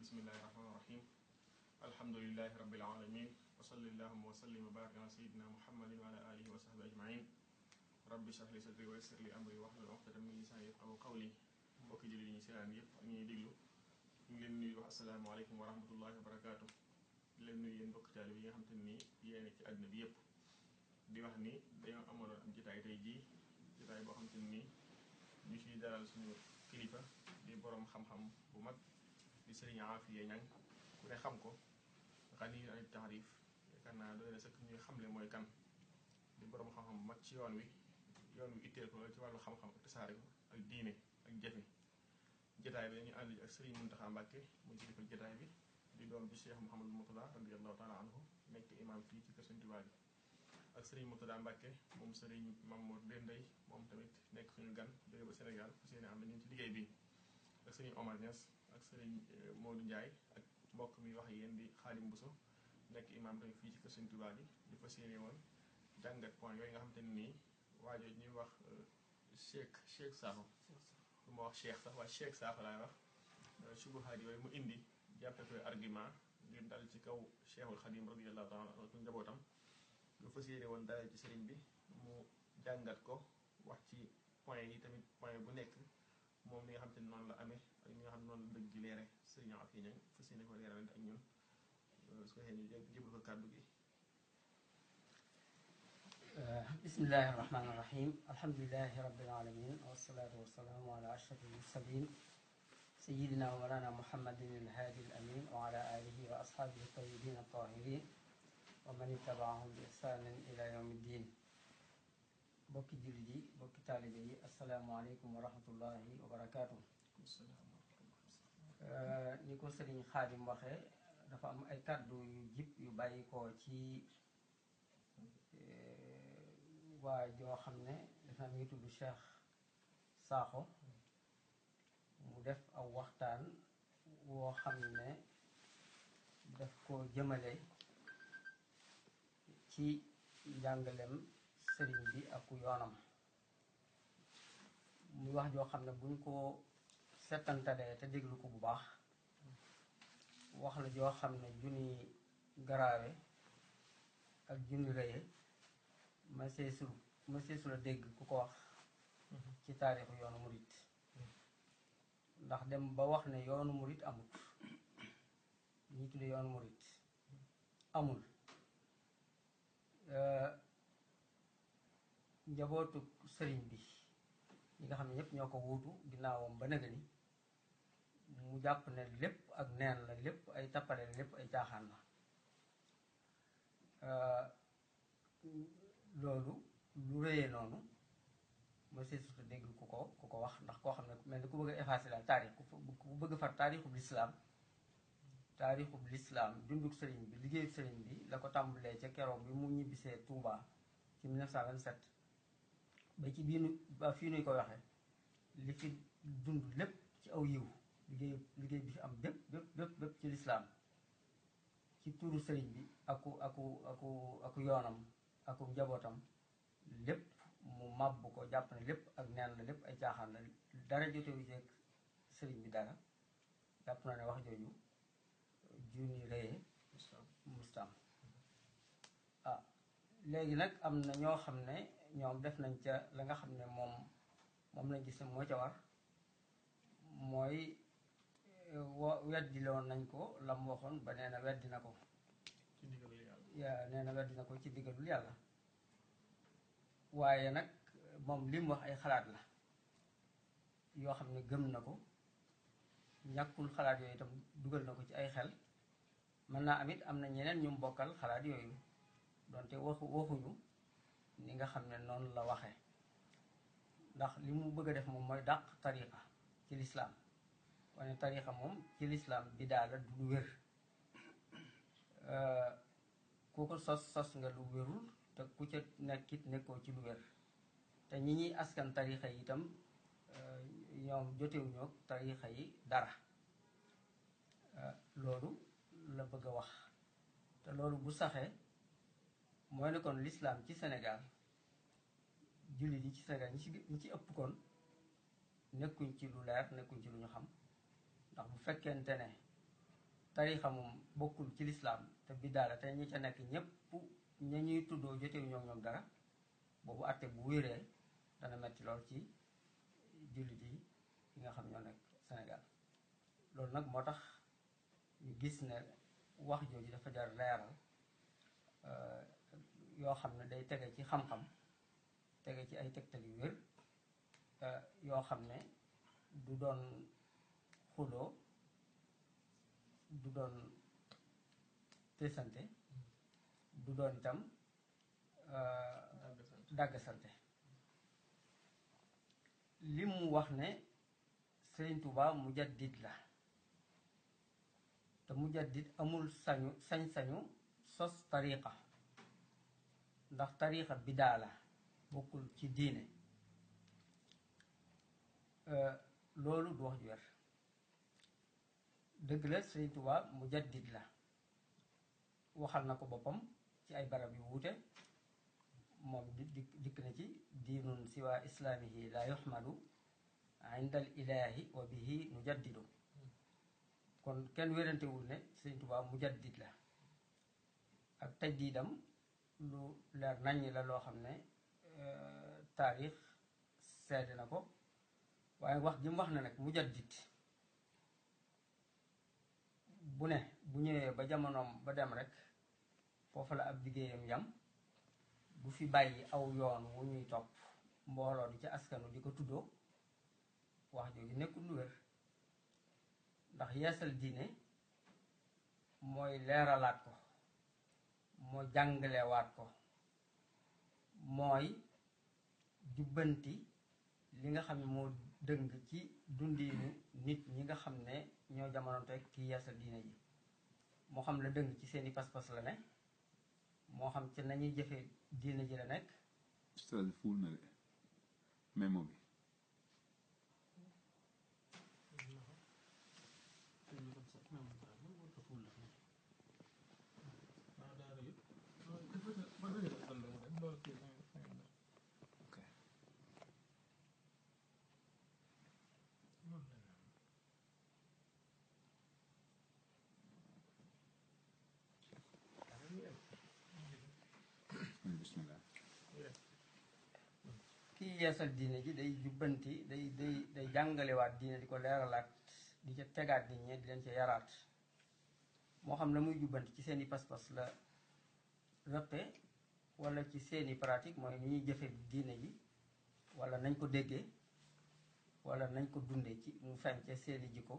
bismillahi rahmaani rahim alhamdulilahi rabbil alamin wa salli allahumma wa sallim wa barik ala sayyidina muhammadin wa ala alihi wa sahbihi ajmain rabbi shrah li sadri wa yassir li amri wahlul uqdatan min lisani yafqahu qawli mbokki jullit yi ñu seetaan yëpp ak ñuy déglu ñu ngi leen nuyu wax asalaamaaleykum wa rahmatullahi wa barakaatu di leen nuyu yéen mbokki taalibe yi nga xam te ni yéene ci àdduna bi yëpp di wax ni dañoo amaloon am jotaay tey jii jotaay boo xam te ni ñu ciy dalal suñu kilifa di borom xam-xam bu mag di Sëriñ Aafiya Ñang ku ne xam ko xani ay taarif yaakaar naa doy na sëkk ñuy xamle mooy kan di borom xam-xam bu mag ci yoon wi itteel ko ci wàllu xam-xam ak tasaare ko ak diine ak jëfe jotaay bi dañuy ànd ak Sëriñ Muntaxa Mbàkke mu kilifa jotaay bi di doom ci Cheikh Mouhamadou Mourtada radiyallahu taala anhu nekk imam fii ci kër Sëriñ Tuubaa bi ak Sëriñ Mourtada Mbàkke moom Sëriñ Mamour Dendey moom tamit nekk suñu gan jóge ba Sénégal fu seeni am na ñu ci liggéey bi ak Sëriñ Omar Niass ak Sëriñ Modou Ndiaye ak mbokk mi wax yéen di Xaadim Bousso nekk imam tamit fii ci kër Sëriñ Tuubaa bi di fas yéene woon jàngat point yooyu nga xam te ne nii waajo ñuy wax Cheikh Sakho lu ma wax Cheikh sax waaye Cheikh Sakho laay wax subuhaat yooyu mu indi jàppe koy argument ngir dal ci kaw Cheikhul Xadim radiyallahu taala anhu njabootam nga fas yéene woon dalal ci sëriñ bi mu jàngat ko wax ci point yi tamit point bu nekk moom li nga xam te ne noonu la amee ak li nga xam ne noonu la dëgg gi leere Sëriñ Aafiya Ñang fas yéene ko leeralante ak ñun su ko xëy ñu jébal ko kàddu gi. bismillahi rahmaani rahim alhamdulilahi rabbil alamin wasalaatu wasalaamu ala ashrafil mursalin sayidina wa mawlana muhammadin alhaadi al amin wa ala alihi wa ashaabihi tayyibin tahirin wa man ittabaahum bi ihsanin ila yawmi ddin bokki jullit yi bokki taalibe yi asalaamaaleykum wa rahmatullahi wa barakaatu. ni ko sëriñ Xaadim waxee dafa am ay kàddu yu jib yu bàyyi ko ci waa joo xam ne dafa mi ngi tudd Cheikh Sakho mu def aw waxtaan woo xam ne daf ko jëmale ci njàngalem sëriñ bi ak yoonam muy wax joo xam ne buñ ko settantalee te déglu ko bu baax wax la joo xam ne junni garaawe ak junni rëye ma seesu la dégg ku ko wax ci taarixu yoonu murit ndax dem ba wax ne yoonu murit amut ñi tudde yoonu murit amul njabootu sëriñ bi ñi nga xam ne ñëpp ñoo ko wuutu ginnaawam ba nëga ni mu jàpp ne lépp ak neen la lépp ay tappale la lépp ay caaxaan la loolu lu rëyee noonu ma seesuta dégg ku ko wax ndax koo xam ne mel ni ku bëgg a effacer daal taarix ku bëgg far taarixub lislaam dunduk sëriñ bi liggéeyu sëriñ bi la ko tàmbalee ca keroog bi mu ñibbisee Touba ci 1927 ba ci ba fii nuy koy waxee li fi dund lépp ci aw yiw liggéey bi fi am bépp ci lislaam ci turu sëriñ bi aku yoonam aku njabootam lépp mu màbb ko jàpp ne lépp ak neen la lépp ay caaxaan la dara jotewu ci sëriñ bi dara jàpp na ne wax jooju junni rëye mustam léegi nag am na ñoo xam ne ñoom def nañ ca la nga xam ne moom lañ gis ne moo ca war mooy weddiloon nañ ko lam waxoon ba nee na weddi na ko ci ndigalul yàlla nee na weddi na ko ci ndigalul yàlla waaye nag moom li mu wax ay xalaat la yoo xam ne gëm na ko ñàkkul xalaat yooyu itam dugal na ko ci ay xel mën naa am it am na ñeneen ñu bokkal xalaat yooyu donte waxuñu ni nga xam ne noonu la waxe ndax li mu bëgg a def moom mooy dàq tariqa ci lislaam wane tariqa moom ci lislaam bidaa la du lu wér ku ko sos nga lu wérul te ku ca nekkit nekkoo ci lu wér te ñi ñuy askan tariqa yi itam ñoom jotewuñu ak tariqa yi dara loolu la bëgg a wax te loolu bu saxee mooy ne kon l'islam ci Sénégal jullit yi ci Sénégal ñi ci ëpp kon nekkuñ ci lu leer nekkuñ ci lu ñu xam ndax bu fekkente ne tarixa moom bokkul ci lislaam te biddaa la te ñi ca nekk ñépp ña ñuy tuddoo jotewu ñoom dara boobu àtte bu wéree dana metti lool ci jullit yi nga xam ñoo nekk Sénégal loolu nag moo tax ñu gis ne wax jooju dafa jar leeral yoo xam ne day tege ci xam-xam tege ci ay tegtal yu wér yoo xam ne du doon xuloo du doon tesante du doon itam dàggasante li mu wax ne Sëriñ Tuubaa mujaddid la te mujaddid amul sañ-sañu sos tariqa ndax tariqa bidaa la bokkul ci diine loolu du wax ju wér dëgg la Sëriñ Tuubaa mujaddid la waxal na ko boppam ci ay barab yu wuute moom dikk na ci diinun siwa islaamihi la yuhmadu inda al ilahi wa bihi nujaddidu kon kenn wérantewul ne Sëriñ Tuubaa mujaddid la ak tajdiidam lu leer naññ la loo xam ne taarix seede na ko waaye wax ji mu wax ne nag mujaddid bu ne bu ñëwee ba jamonoom ba dem rek foofu la ab liggéeyam yam du fi bàyyi aw yoon wu ñuy topp mbooloo di ca askanu di ko tuddoo wax jooju nekkul lu wér ndax yeesal diine mooy leeralaat ko mooy jàngalewaat ko mooy jubbanti li nga xam ne moo dëng ci dundiinu nit ñi nga xam ne ñoo jamonoonte ki yeesal diine ji moo xam la dëng ci seeni pas-pas la ne moo xam ci nañuy jëfe diine ji la nekk ustaz fuul na de mémo bi bismillah kii yeesal diine ji day jubbanti day jàngalewaat diine di ko leeralaat di ca tegaat nit ñi di leen ca yaraat moo xam la muy jubbanti ci seeni pas-pas la rëqe wala ci seeni pratique mooy ni ñuy jëfe diine ji wala nañ ko déggee wala nañ ko dundee ci mu feeñ ca seeni jikko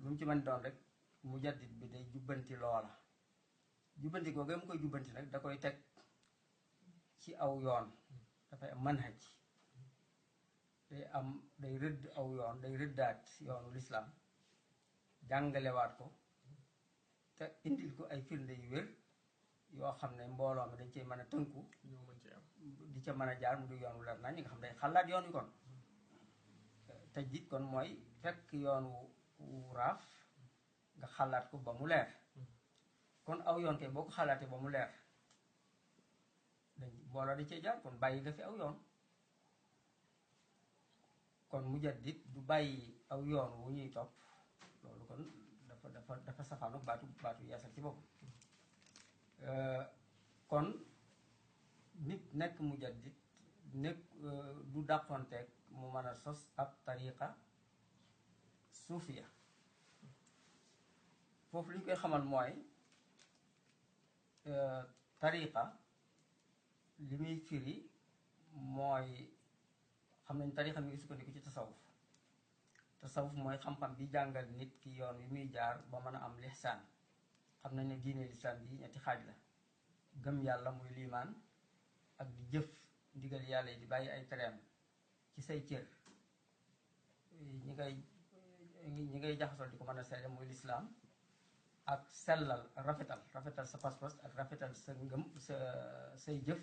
lu mu ci mën doon rek mujaddid bi day jubbanti loola jubbanti googu mu koy jubbanti nag da koy teg ci aw yoon dafay am manhaj day rëdd aw yoon day rëddaat yoonu lislaam jàngalewaat ko te indil ko ay firnde yu wér yoo xam ne mbooloo mi dañ cey mën a tënku di ca mën a jaar mu du yoon wu leer nañ ñi nga xam ne day xalaat yoon wi kon tajdiid kon mooy fekk yoon wu raaf nga xalaat ko ba mu leer kon aw yoon kay boo ko xalaatee ba mu leer dañ mbooloo di cee jaar kon bàyyi nga fi aw yoon kon mujaddid du bàyyi aw yoon wu ñuy topp loolu kon dafa safaanu baatu yeesal ci bopp kon nit nekk mujaddid nekk du dàqonteeg mu mën a sos ab tariqa suufiya foofu li ñu koy xamal mooy tariqa li muy firi mooy xam nañ tariqa mi ngi sukkandiku ci tasawuf mooy xam-xam bi jàngal nit ki yoon wi muy jaar ba mën a am lihsaan xam nañ ne diine lislaam bi ñetti xaaj la gëm yàlla muy liimaan ak di jëf ndigal yàlla yi di bàyyi ay tereem ci say cër ñi ngay jaxasoo di ko mën a seede muy lislaam ak sellal rafetal sa pas-pas ak rafetal sa ngëm say jëf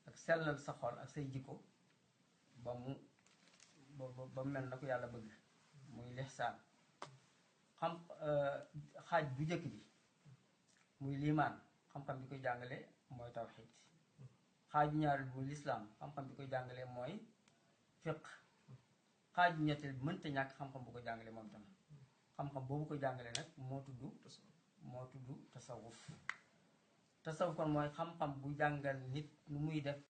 ak sellal sa xol ak say jikko ba mu mel na ko yàlla bëgg muy lihsaan xam xaaj bu njëkk bi muy liimaan xam-xam bi koy jàngale mooy tawxiid xaaju ñaareel bi muy lislaam xam-xam bi koy jàngale mooy fiq xaaju ñetteel bi mënta ñàkk xam-xam bu ko jàngale moom tam xam-xam boobu ko jàngale nag moo tudd tasawuf tasawuf kon mooy xam-xam bu jàngal nit nu muy def